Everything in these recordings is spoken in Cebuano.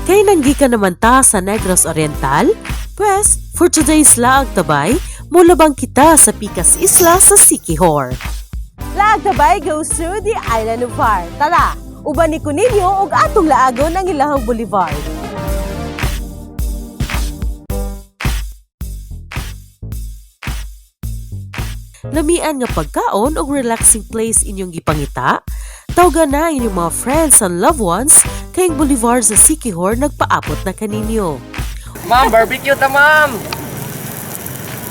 Kay nanggikan naman ta sa Negros Oriental, pues for today's Laag Ta Bai, mulabang kita sa Pikas Isla sa Siquijor. Laag Ta Bai goes to the island of Fire. Tara, ubani ko ninyo og atong laagon ang ilahang boulevard. Lamian nga pagkaon og relaxing place inyong gipangita, tawga na inyong mga friends and loved ones kay ang boulevard sa Siquijor nagpaabot na kaninyo. Ma'am, barbecue ta, ma'am!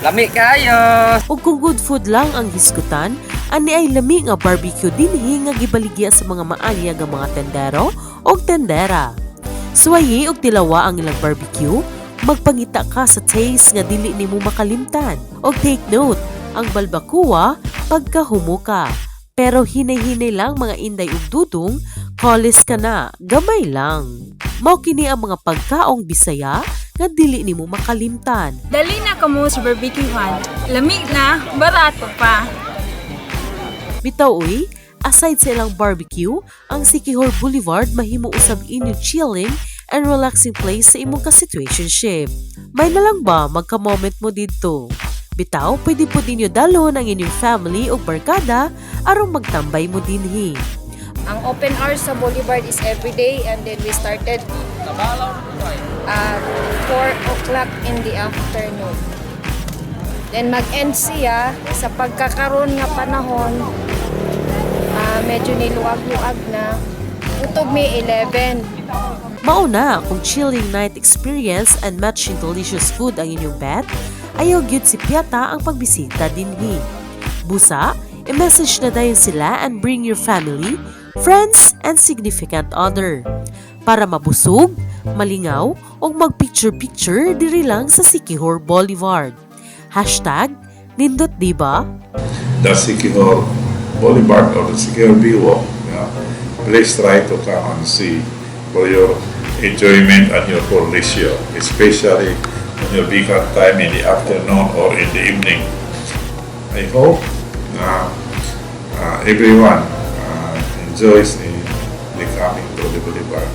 Lami kayo! Ug kung good food lang ang hisgutan, ani ay lami nga barbecue dinhi nga gibaligya sa mga maanya nga mga tendero og tendera. Suwayi og tilawa ang ilang barbecue, magpangita ka sa taste nga dili nimo makalimtan. Og take note, ang balbakuwa pagkahumuka. Pero hinay-hinay lang, mga inday ug dudong, kolis ka na, gamay lang. Mao kini ang mga pagkaong Bisaya nga dili nimo makalimtan. Dali na kamo sa barbecuehan. Lami na, barato pa. Bitaw uy, aside sa ilang barbecue, ang Siquijor Boulevard mahimo usab inyong chilling and relaxing place sa imong ka-situationship. May na lang ba magka-moment mo didto? Bitaw, pwede po ninyo dalhon ang inyong family o barkada aron magtambay mo dinhi. Ang open hours sa Boulevard is every day and then we started at 4 o'clock in the afternoon. Then mag-end siya sa pagkakaroon nga panahon, medyo niluag-luag na. Utog may 11. Mauna kung chilling night experience and matching delicious food ang inyong bet, ayaw gyud si Piata ang pagbisita dinhi. Busa, i-message na dayon sila and bring your family, friends, and significant other para mabusog, malingaw, o mag-picture-picture diri lang sa Siquijor Boulevard. #Nindot diba? The Siquijor Boulevard or the Siquijor Baywalk. Yeah. Please try to come and see for your enjoyment and your for leisure, especially on your vacant time in the afternoon or in the evening. I hope everyone enjoys in the coming to the boulevard.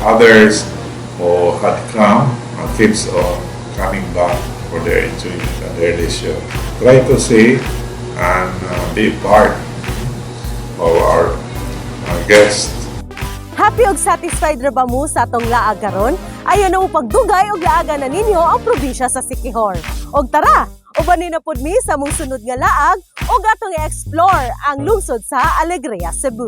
Others who had come keeps on coming back for their enjoyment and their leisure. Try to see and be part of our guests. Happy og satisfied ra ba mo sa atong laag karon? Ayaw na mo pagdugay og laagan na ninyo ang probinsya sa Siquijor. Og tara, ubani na pud mi sa among sunod nga laag ug atong i-explore ang lungsod sa Alegria, Cebu.